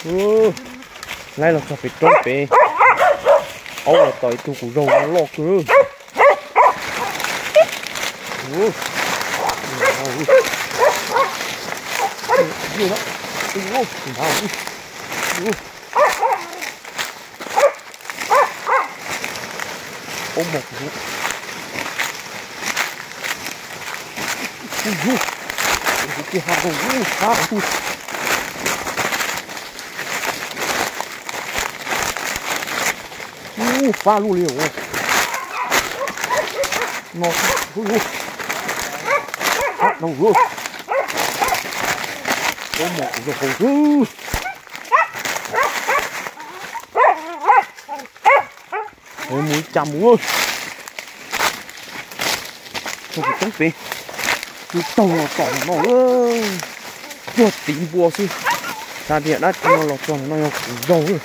Laib los txog pem roob pem, aub los tom ib tug kuv zaug loj kawg. Ub, ub, ub, ub, ub, ub, fab luaj li os. No, ub, ub, fab no, ub, ub, mus kuv rau hauv xwb. Mus ib co mus. Txog kuv toob pem, kuv taug los tom no, cuag tiv npua xwb. Xav tias dab tsi no los txog no yog kuv zaug.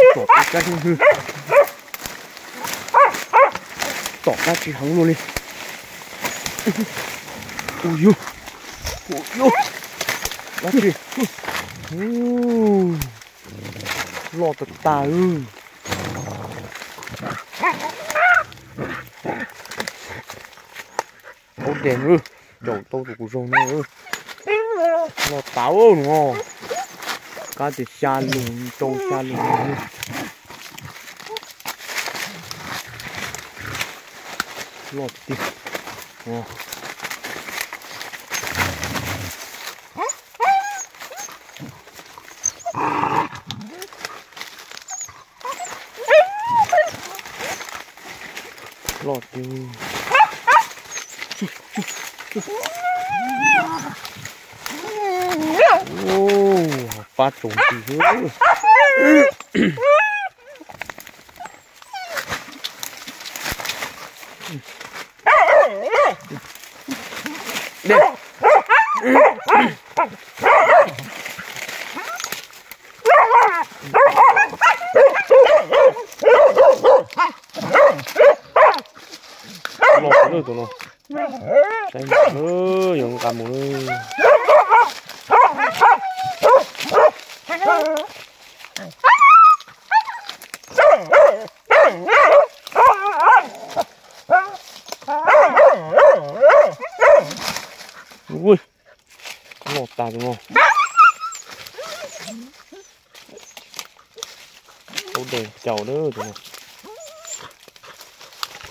Tom kab xub hwb, tom dab tsi heev luaj li. Ua yuv, ua yuv, dab tsi? Loj tas tas. Aub dej, caum tau tus kuv zaug no. Loj tas no, kab tias xya lus rau xya lus. Loj tiag. Loj tiag. Fab tsoom ti xwb. Loj tus no, saib, yuav nqa mus. Ui, loj tas tus no. Aub dej caum lawm tus no.